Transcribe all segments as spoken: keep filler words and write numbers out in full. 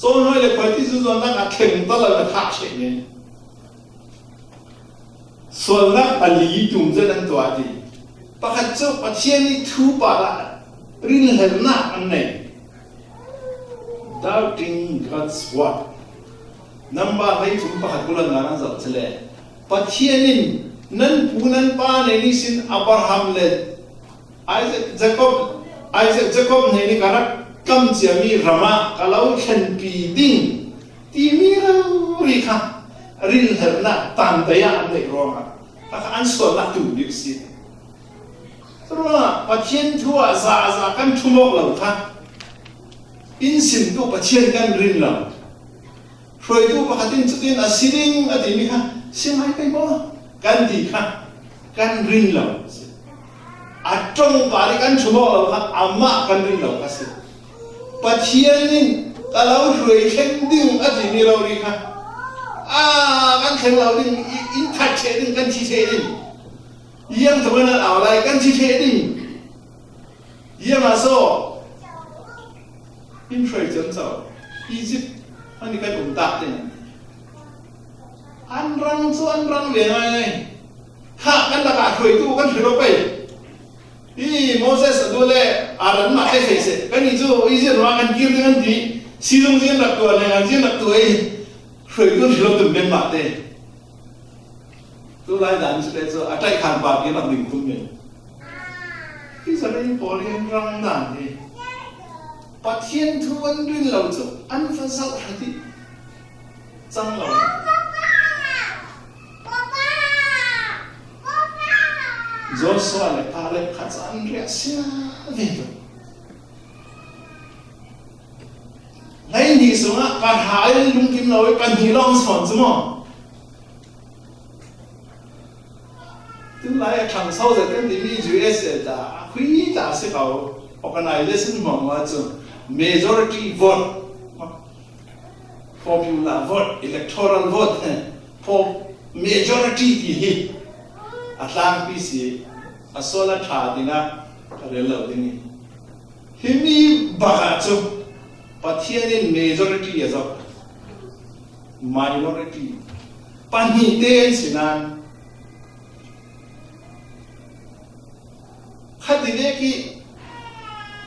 Sawn hoi le khuai ti zu zuan nak a thleng ta lo na thah ṭheh ne. Sualnak pali tum zet an tuah ti. Pakhat cu Pathian ih thu parah rinhlelnak an nei. Doubting God's word. Nambar hleithum pakhat bulan ngan an zoh cele. Pathian in nan pu nan pa nei ihsin Abraham le Isaac, Jacob, Isaac, Jacob hnenih ka rak kam ciami ramah ka lo thlenpi ding timi rori kha rinhlelhnak tantai ah an neih ruangah kha kha an sualnak tum bik si. Curuangah Pathian thu ah zaza kan ṭhum awk lo kha, in simtu Pathian kan rin lo. Hruaitu pakhat in cutin a si ding a timi kha, si ngai pei maw kan ti kha kan rin lo a si. A ṭong pah ih kan ṭhum awk lo kha amah kan rin lo kha si. Pathian in ka lo hruai thleng ding a timi rori kha, a kan thleng lo ding, i- in that ṭheh ding, kan thi ṭheh ding. Ziangthokin an au lai, kan thi ṭheh ding. Ziangah so in hruai ciamco Egypt an i kan um tak ding. An rang cu an rang ve ngaingai. Kha kan lakah hruaitu kan hrilh aw pei. Hi Moses a duh le Aaron mah te theih seh. Kan i cu Egypt ruangah kan kir ding an ti. Sizung zin rak tuah le ngan zin rak tuah i hruaitu hrilh aw tum men mah te. Tulai dan si le cu a ṭaih khan pa pi lam ding khum men. Israel pawl hi an rang dan hi Pathian thu an rin lo cu an va zoh hra dih cang lo. Joshua le Caleb kha cu an riah sia ve lo. Hleihnih sungah pahra in lungkim lo i pahnih lawng sawn cu maw? Tunlai a ṭhangso zet kan timi U S A ta a khui ta si ko organization hmang ah cun majority vote, popular vote, electoral vote, po- majority ti hi a tlangpi si, a sual a ṭha dingah a rel lo ding i. Himi bakah cu Pathian in majority a zoh, minority pahnih te an si nain kha ti vek i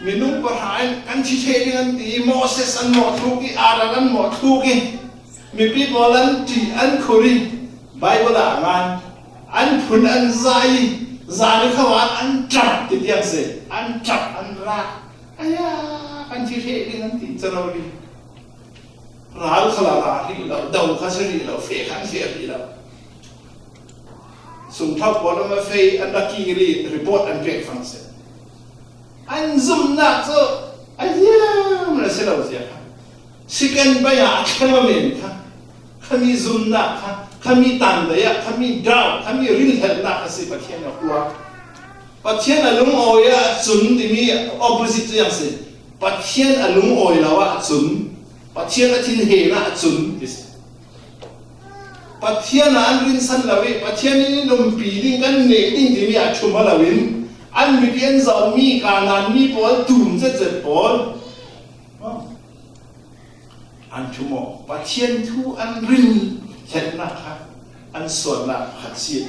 minung pahra in kan thi ṭheh ding an ti i Moses an mawhthluk i Aaron an mawhthluk i mipi pawl an ṭih an khur i Baibal ah ngan an phun an zah i zan i kho ah an ṭap ti tiang si, an ṭap an rak. Aya, kan thi ṭheh ding an ti calo rih. Ral kha la ra rih lo, do kha si rih lo, feh kha an feh rih lo. Sungthau pawl an va feh, an va kir i report an pek fang si. An zumhnak cu a ziam le si lo zia kha. Second bai ah a thleng a men kha, khami zumhnak kha, khami tandai ah, khami doubt, khami rinhlelhnak a si Pathian a kuak. Pathian a lungawi ahcun timi opposite cu ziang si. Pathian a lungawi lo ahcun, Pathian a thinheng ahcun ti si. Pathian ah an rinsan lo i Pathian in in umpi ding kan neh ding timi a ṭhum a loin an mipi an zohmi Kanaan mi pawl tum zetzet pawl an ṭhum aw. Pathian thu an rinhletnak kha an sualnak pakhat si.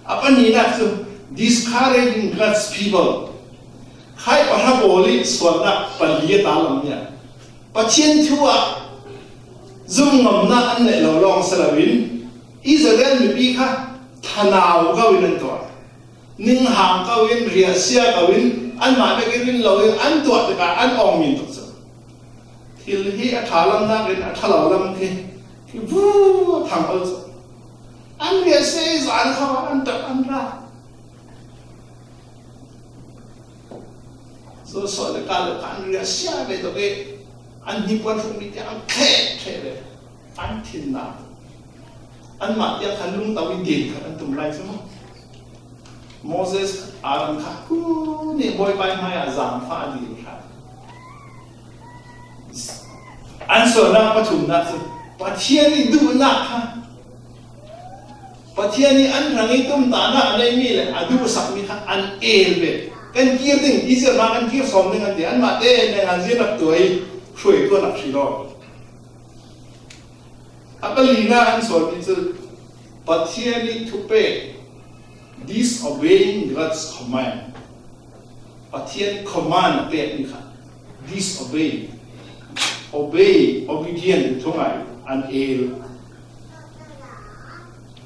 A pahnihnak cu discouraging God's people. Khai pahra pawl i sualnak pali a talammi ah Pathian thu ah zumngamnak an neih lo lawng si loin Israel mipi kha thanau ko in an tuah. Ninghang ko in, riahsia ko in, anmah bek i rin lo in an tuah tikah an awngmi tuk cu. Thil hi a ṭha lamnak in a ṭha lo lam khi, khi bu a thang ol cu. An riahsia i zan kho an ṭap an ra. Joshua le Caleb kha an riahsia ve tuk i an hnipuan hrukmi tiang an khet ṭheh ve. An thinnak. Anmah tiang khan lungto i din khat an tum lai cu maw? Moses, Aaron kha khu nih Bawipa hmai ah zaangfah a din hra. An sualnak pathumnak cu Pathian i duhnak kha, Pathian i an hrang i tumtahnak a neimi le a duhsakmi kha an el ve. Kan kir ding, Israel hna kan kir sawm ding an ti. Anmah te ngan zin rak tuah i hruaitu an rak hrilh aw. A palina an sawlmi cu Pathian ih thupek, disobeying God's command. Pathian command a pekmi kha disobey, obey, obedient thungai an el.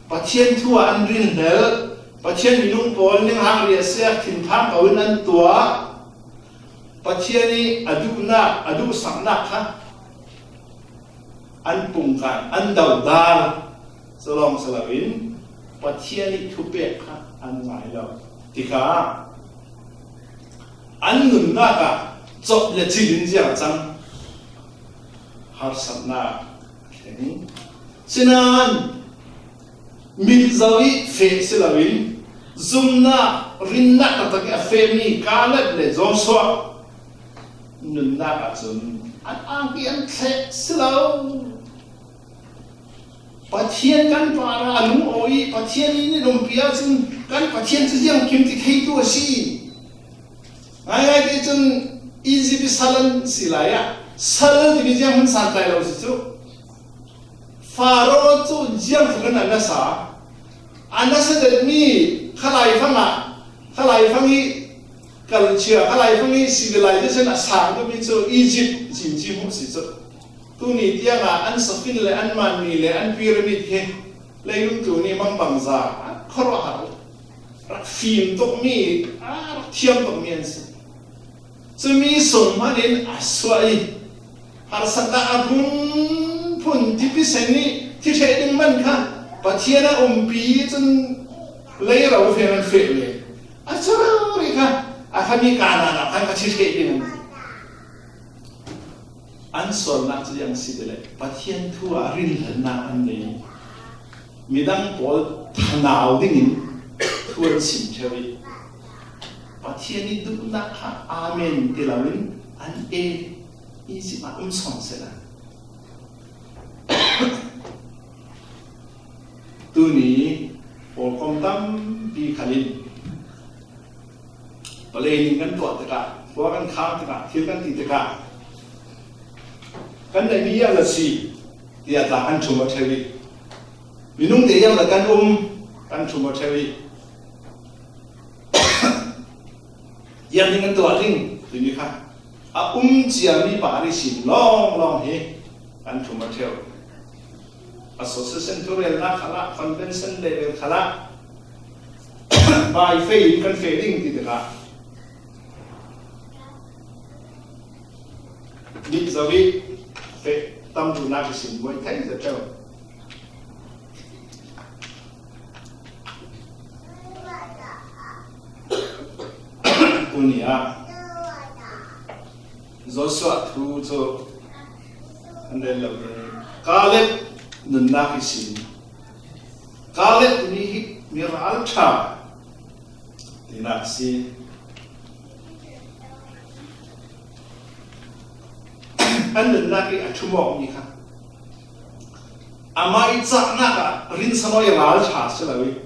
Pathian thu ah an rinhlel, Pathian minung pawl ning hang riahsiak thinphang ko in an tuah, Pathian ih a duhnak, a duhsaknak kha an pungkan, an dodal, calawng si loin Pathian ih thupek kha an ngai lo. Tikah an nunnak ah cawp le cil in ziang a cang? Harsatnak a thleng. Sinain mit zo ih feh si loin zumnak, rinnak taktak ih a fehmi Kaleb le Joshua nunnak ahcun an angki an thleh si lo. Pathian kan parah a lungawi ih Pathian ih nan umpi ahcun kan Pathian cu ziangkim ti theitu a si. Ngaingai ti cun Izipt ih sal an si lai ah sal timi ziang hman santlai lo si cu. Faro cu ziangtluk in a nasa, a nasa detmi khalai fang ah, khalai fang ih culture, khalai fang ih civilization a sang deuhmi cu Izipt cinci hmuh si cu. Tuni tiang ah an safin le an manmi le an pyramid hi leilung tu nih mangbangza an khuaruahhar rak fim tukmi, a rak thiam tukmi an si. Cumi sung hman in a suah ih harsatnak a phunphun tipi sen ih thi ṭheh ding man kha Pathian a umpi cun lei ro feh an feh le a cu rori kha a khami Kanaan ah khan ka thi ṭheh ding an ti. An sualnak cu ziang si ti le Pathian thu ah rinhlannak an nei. Midang pawl thanau dingin thu an sim ṭheu ih Pathian ih duhnak kha amen ti loin an ei. Izipt ah um sawn sehla tuni pawlkom tampi khal in Palei ning kan tuah tikah, khua kan khang tikah, thil kan ti tikah, kan neihmi ziang a si tiah tla kan ṭhum aw ṭheu ih, minung te ziang kan um, kan ṭhum aw ṭheu ih, ziang ning kan tuah ding timi kha a um ciami par ihsin lawnglawng hi kan ṭhum aw ṭheu. Association thurelnak khalah, convention level khalah, bai fei in kan feh ding ti tikah mit zo ih feh tam duhnak ihsin buai thei zet ṭheu. Tuni ah Joshua thu cu an rel lo i Kaleb nunnak ihsin Kaleb mi hi mi ralṭha tinak a si. An nunnak ih a ṭhum awkmi kha amah ih cahnak ah rinsan aw ih ralṭha a si lo ih,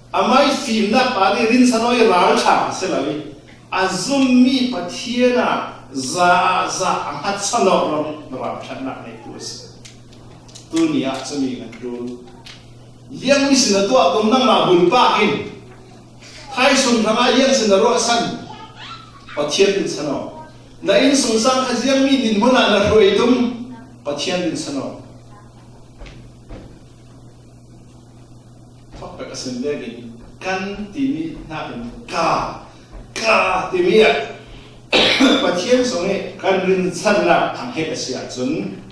amah ih fimnak par ih rinsan aw ih ralṭha a si lo ih, a zummi Pathian ah za ah za a hngatsan awk ruang ralṭhatnak neitu a si. Tuni ah cumi kan ṭul. Ziangmi sin a tuah tum nangmah bulpak in thaisun hrangah ziang sin a ruahsan, Pathian rinsan aw. Na innsungsang kha ziangmi dinhmun ah na hruai tum, Pathian rinsan aw. Thawk pek a sim vekin kan timi hnakin ka, ka timi ah Pathian sung ih kan rinsannak a hngeh a si ahcun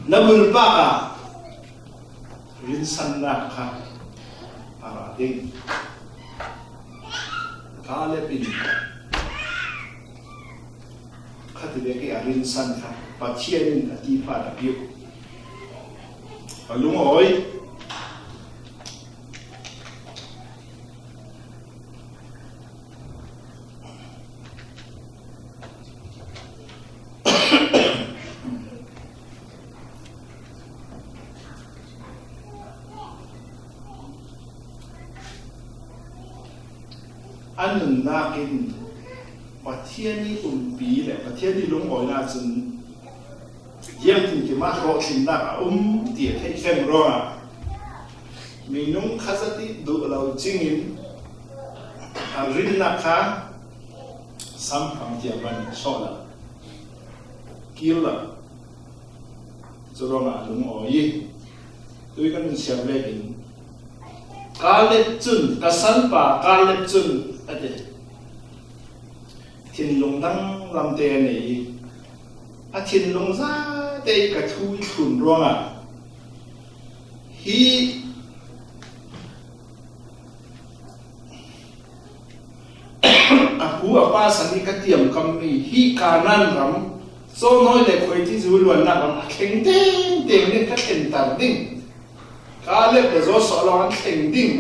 na bulpak ah rinsannak kha a ra ding. Kaleb in khativek ih a rinsan kha Pathian in a ti pah a piu. A lungawi. A nunnak in Pathian ih umpi le Pathian ih lungawinak cun Ziangtin kimah hlawhtlinnak a um ti a theih feng ruangah minung khat zat ih duh lo cingin a rinnak kha samphang tiang man sawh lo, kil lo. Curuangah a lungawi ih tui kan nun siar vekin Kaleb cun, ka sanpa Kaleb cun a ti. Thinlung danglamte a nei ih a thinlung zate ih ka thu ih thlun ruangah hi a pu a pa san ih ka tiamkammi hi Kanaan ram, Cawnawi le Khuaiti zu luannak ram a thleng tengteng ding, ka thlenter ding. Kaleb le Joshua lawng an thleng ding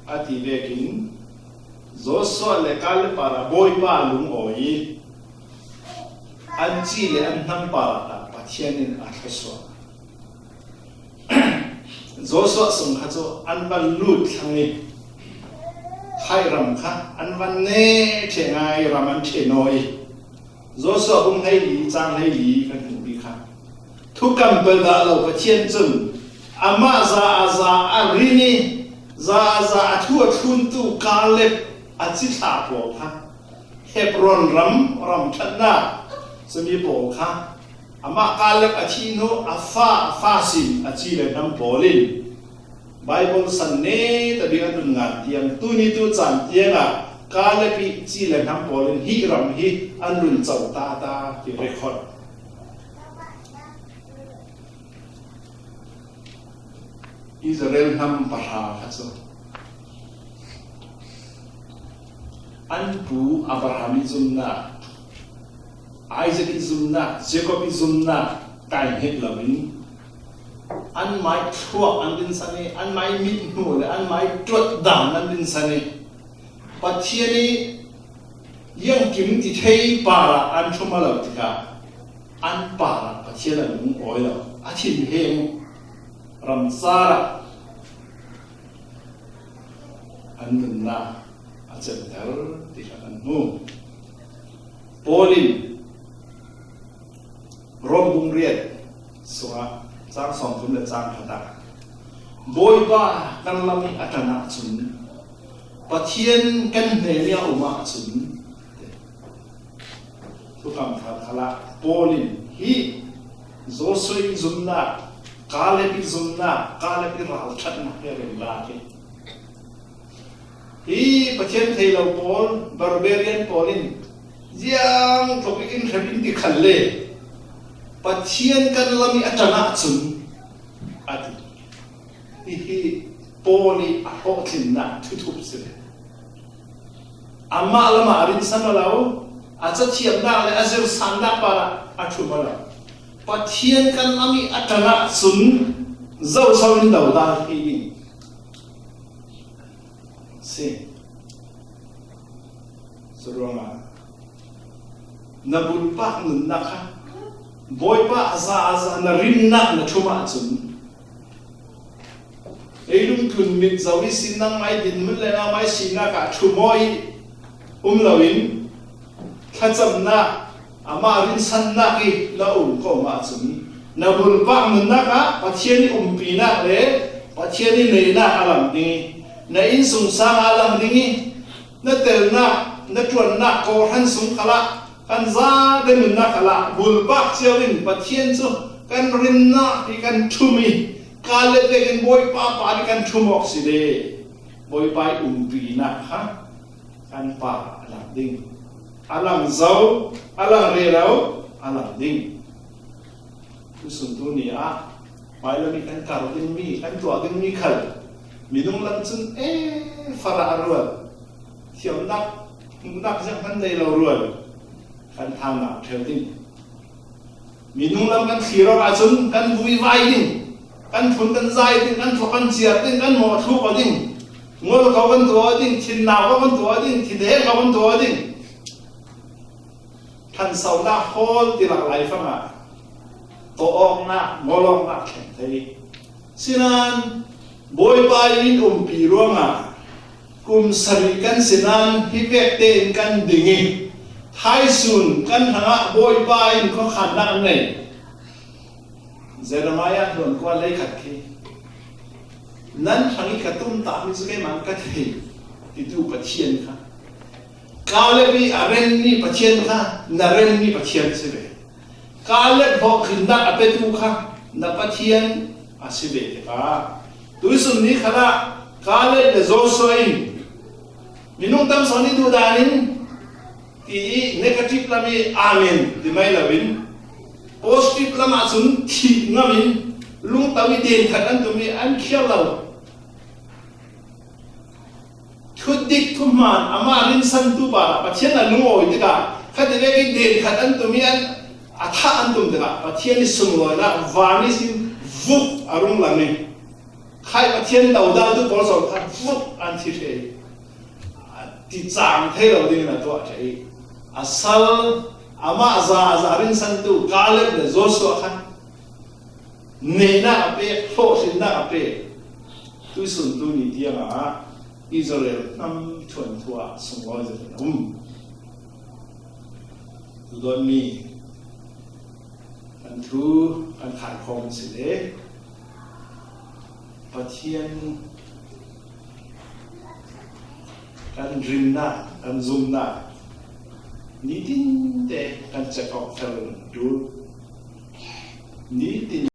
a ti vekin Joshua le Kaleb parah Bawipa a lungawi ih an ci le an hnam parah Pathian in a thluasuah. Joshua sung kha cu an van lut thlang ih Hai ram kha an van neh ṭheh ngai, ram an ṭheh naw ih Joshua bung hleili cang hleili kan hmuhmi kha thukam pal dah lo Pathian cun amah za a za a rin ih za a za a thu a thluntu Kaleb a cithlah pawl kha Hebron ram, ram ṭhatnak cumi pawl kha amah Kaleb a thih hnu a fa, a fa sin a ci le hnam pawl in Baibal san neta bik an run ngan tiang tuni tu caan tiangah Kaleb ih ci le hnam pawl in hih ram hi an run co tata ti record. Israel hnam pahra kha cu an pu Abraham ih zumnak, Isaac ih zumnak, Jacob ih zumnak kai hnget loin anmah ih thluak an rinsan ih anmah ih mithmu le anmah ih ṭuatdan an rinsan ih Pathian ih ziangkim ti thei parah an ṭhum a lo tikah an parah Pathian a lungawi lo, a thinheng ram carah an nunnak a cemter ti kha kan hmu. Paul in Rom bung riat sungah cang sawmthum le cang khat ah Bawipa kan lam ih a ṭan ahcun Pathian kan hnen ih a um ahcun, thukam khat khalah Paul in hi Joshua ih zumnak, Kaleb ih zumnak, Kaleb ih ralṭhatnak hi a rel lak ih hi Pathian thei lo pawl, barbarian pawl in ziang tluk in hrem in ti khalle Pathian kan lam ih a ṭan ahcun a ti. Hihi Paul ih a hlawhtlinnak thuthup si ve. Amah lamah a rinsan aw lo, a cathiamnak le a zirsannak parah a ṭhum aw lo. Pathian kan lam ih a ṭan ahcun zoso in dodal thei ding si. Curuangah na bulpak nunnak kha Bawipa a za a za na rinnak na ṭhum ahcun, leilung tlun mit zo ihsin nangmah ih dinhmun le nangmah ih sinak ah ṭhum aw ih um loin thlacamnak, amah rinsannak ih na um ko ahcun na bulpak nunnak ah Pathian ih umpinak le Pathian ih neinak a lang ding ih na innsungsang ah a lang ding ih na telnak, na ṭuannak kawhhran sung khalah kan zate nunnak khalah bulpak cio in Pathian cu kan rinnak hi kan ṭhum ih Kaleb vekin Bawipa pa nih kan ṭhum awk si le Bawipa ih umpinak kha kan parah a lang ding. A lang zo, a lang rero, a lang ding. Tusun tu ni ah hmailam ih kan kar dingmi, kan tuah dingmi khal minung lam cun e farah a rual, thiamnak, hmuhnak zianghman nei lo rual kan thanak ṭheu ding. Minung lam kan thlir awk ahcun kan vuivai ding, kan phun kan zai ding, kan thluak kan ciar ding, kan mawhthluk aw ding, ngol ko kan tuah aw ding, thinnau ko kan tuah aw ding, thinheng ko kan tuah aw ding. Ṭhansonak hawl ti lak laifangah tawh awknak, ngol awknak thleng thei. Sinain Bawipa in umpi ruangah kum sarih kan si nain hi vek tein kan ding ih Thaisun kan hrangah Bawipa in khuakhannak an nei. Jeremiah hluan kua lei khat khi, "Nan hrang i ka tumtahmi cu keimah ka thei," titu Pathian kha, Kaleb i a renmi Pathian kha na renmi Pathian si ve. Kaleb hlawhkhinnak a petu kha na Pathian a si ve tikah, tuisun ni khalah Kaleb le Joshua in minung tam sawn i duhdan in ti i negative lam i amen ti mai loin, positive lam ahcun thih ngam in lungto i den khat an tum i an khial lo. Thudik thuhman amah rinsantu pa Pathian a lungawi tikah, khatvek in den khat an tum i an a thah an tum tikah, Pathian i sunglawinak van ihsin vuk a rung lang i, khai Pathian dodaltu pawl sawn kha vuk an thi ṭheh i, a ti cang thei lo dingin a tuah ṭheh i, a sal amah za a za rinsantu Kaleb le Joshua khan neihnak a pek, hlawhhlimnak a pek. Tuisun tuni tiangah Israel hnam thuanthu ah sunglawi zet in a um. Tudawnmi kan thu kan khaikhawm si le Pathian kan rinnak, kan zumnak nitin te kan check out fel tu nitin